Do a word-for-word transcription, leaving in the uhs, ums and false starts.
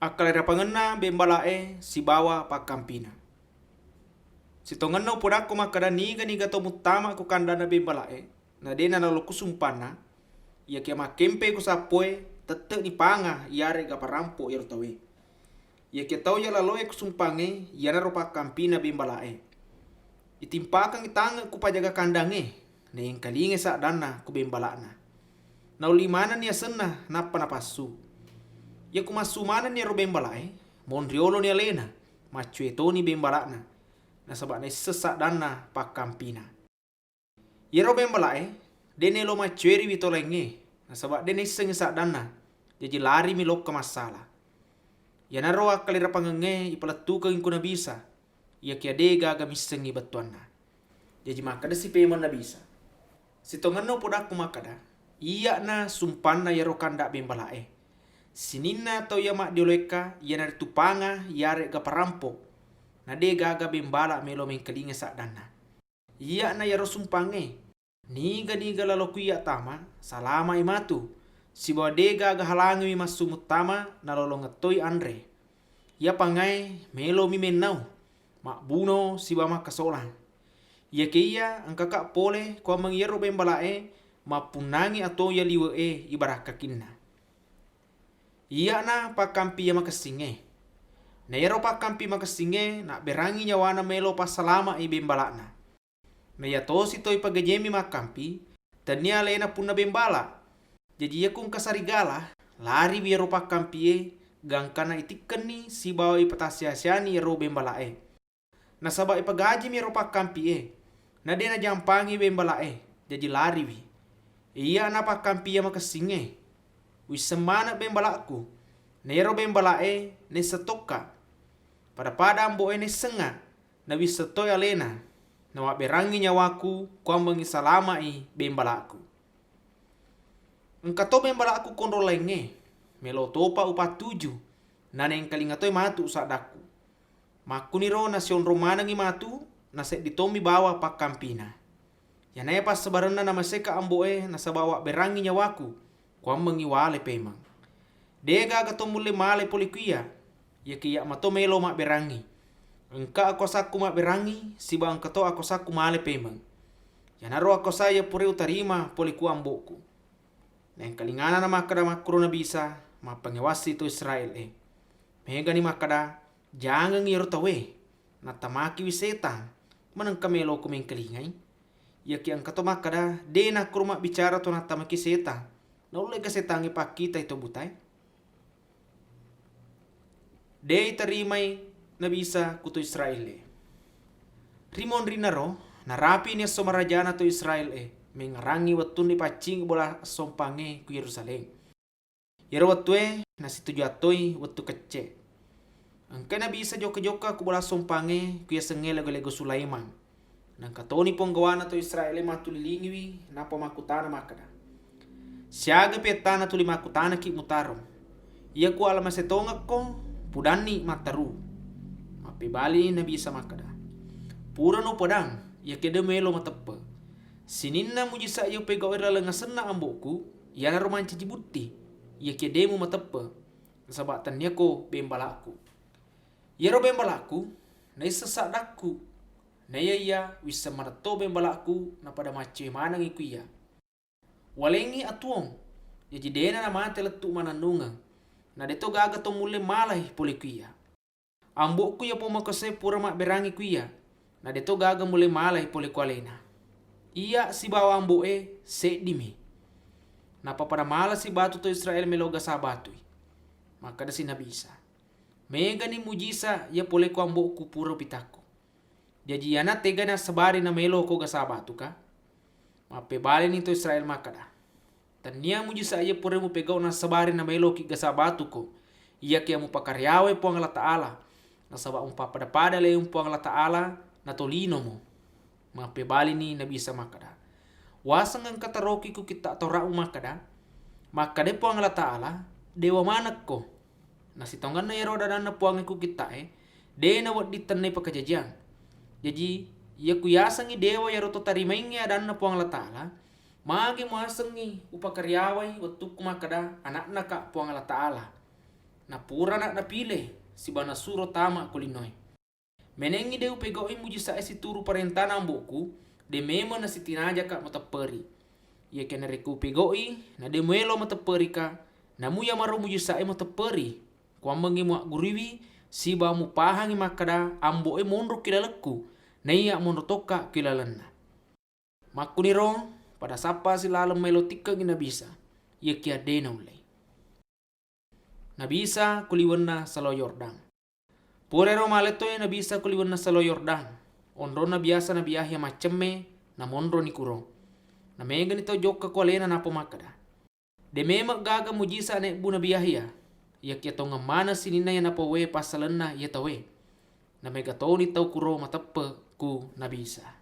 Akkalerapangenna bembala'e sibawa pakkampina. Sitongenna upodakko makkeda, niga-niga to muttama ko kandana bembala'e, na de' nalalo kusumpanna, iyakiya makkempe ko sappoe, tette'ni panga iyarega parampo iyaro tauwe. Iyakiya tau iya laloe kusumpangnge, iyanaro pakkampina bembala'e. Itimpakangngi tange' ku pajaga kandangnge, naengkalingai saddanna ku bembala'na. Naulli manenni asenna, nappa napassu. Iyaku massu manenni iyaro bembala'e, monri oloni alena, maccue toni bembala'na, nasaba naisseng saddanna pakkampina. Iyaro bembala'e de' naelo maccueriwi to laingnge, nasaba de' naissengngi saddanna, jaji larimi lokka massala. Iyanaro akkalerapangengnge ipalettukengngi ku Nabi Isa, iyakiya de' gaga missengngi bettuanna. Jaji makkedasi pemeng Nabi Isa, sitongenna upodakko makkeda, iyya'na sumpanna iyaro kanda bembala'e. Sininna tau iya maddioloekka iyanaritu panga iyarega parampo, na de' gaga bembala melo mengkalinga saddanna. Iyya'na iyaro sumpangnge, niga-niga lalo ku iyya tama, salama'i matu, sibawa de' gaga halangiwi massu muttama, nalolongeng toi anre. Iya pangae melomi mennau, mabbuno sibawa makkasolang. Iyakiya engkaka pole kuammeng iyaro bembala'e mappunnangi atuwong iya liwe'e ibarakkakinna. Iyya'na pakkampi iya makessingnge. Na iyaro pakkampi makessingnge nabberangngi nyawana melo passalama'i bembala'na. Na iya tosi toi pagajemmi makkampi, tennia alena punna bembala. Jaji iyaku engka sarigala, lariwi iyaro pakkampie, gangkana itikkenni sibawa ipatasia-siani iyaro bembala'e. Nasaba ipagajimi iyaro pakkampie, na de' najampangi bembala'e, jaji lariwi. Iyya'na pakkampi iya makessingnge, wisseng maneng bembala'ku, na iyaro bembala'e naisseng tokka. Pada-pada ambo'e naissengnga, nawisseng toi alena, nawabberangngi nyawaku kuammengngi salama'i bembala'ku. Engka to bembala'ku konrong laingnge, melo topa upattuju, nanaengkalinga toi matu saddakku. Makkuniro nasionrong manengngi matu, naseddi tommi bawa pakkampina. Iyanae passabarenna namaseka ambo'e nasaba wabberangngi nyawaku, kuammengngi wale pemeng. De' gaga to mulle male pole ku iya, iyakiya mato melo mabberangngi. Engka akuasakku mabberangngi, sibawa engka to akuasakku male pemeng. Iyanaro akuasa iya pura utarima pole ku ambo'ku. Naengkalingana namakkeda makkuro Nabi Isa, mappangewassi to Israel e. Megani makkeda, jangengngi iyaro tauwe, nattamakiwi setang, manengka meloko mengkalingai. Iyakiya engka to makkeda, de' nakkuro mabbicara to nattamaki setang, naullega setangnge pakkitai to butae. De' itarimai Nabi Isa ku to Israel e. Rimonrinnaro, narapini esso marajana to Israel e, mengngerangngi wettunna ipaccingi bola sompangnge ku Yerusalem. Iyaro wettue nasitujuang toi wettu kecce. Engkai Nabi Isa jokka-jokka ku bola sompangnge ku yasengnge lego-lego Sulaiman. Nangka toni ponggawana to Israel e mattulilingiwi, nappa makkutana makkeda, siagapi ettana tuli makkutanaki mutarong? Iyaku almase tongekko, pudanni mattaru. Mappebali Nabi Isa makkeda, purano podang, iyakiya de' melo mateppe. Sininna mujisa iya upegau'i laleng asenna ambo'ku, iyanaro mancaji butti, iyakiya de' mumateppe, nasaba tenniako bembala'ku. Iyaro bembala'ku, naisseng saddakku, naiya-iya wisseng manetto bembala'ku napada maccoe manengngi ku iya. Walengngi atuwong, jaji de'na namate lettu mannennungeng, na de'to gaga to mulle malai pole ku iya. Ambo'ku iya pomakosae pura mabberangngi ku iya, na de'to gaga mulle malai pole ku alena. Iya sibawa ambo'e seddimi. Nappa pada malasi batu to Israel melo gasa batui. Makkedasi Nabi Isa, megani mujisa iya pole ku ambo'ku pura upitakko. Jaji iyana tega nassabari namaeloko gasa batuka? Mappebalini to Israel makkeda, tennia mujisa iya pura mupegau nassabari namaeloki gasa batuko, iyakiya mupakariyawai Puang Allah Ta'ala, nasaba mupappada-pada leung Puang Allah Ta'ala natolinomo. Mappebalini Nabi Isa makkeda, waseng engka taroki ku kitta Tauratmu makkeda, makkeda Puang Allah Ta'ala, dewa manekko. Nasitongenna iyaro adanna Puangnge ku kitta'e, de' nawedding tennai pakajajiang. Jaji, iyaku yasengngi dewa iyaro to tarimaingnge adanna Puang Allah Ta'ala, magi muasengngi upakariyawai wettukku makkeda ana'naka Puang Allah Ta'ala? Napurana napile, siba nasuro tama ko linoe. Menengngi de' upegau'i mujisa'e situru parentana ambo'ku, de' memeng nasitinajaka matepperi. Iyakiya narekko upegau'i, na de' muelo matepperika, namu iyamaro mujisa'e matepperi. Kuammengngi muagguriwi, siba mupahangngi makkeda ambo'e monroki lalekku, naiya monro tokka ki lalenna. Makkuniro, pada sappasi laleng maelo tikkengngi Nabi Isa, iyakiya de' naullei. Nabi Isa ku liwenna Salo Yordan. Purairo malettoi Nabi Isa ku liwenna Salo Yordan, onronna biasa Nabi Yahya maccemme, namonroni kuro. Namegani tau jokka ku alena nappa makkeda, "De' memeng gaga mujisa naebbu Nabi Yahya, iyakiya tongeng maneng sininna iya napauwé passalenna iya tauwé." Namega toni tau kuro mateppe' ku Nabi Isa.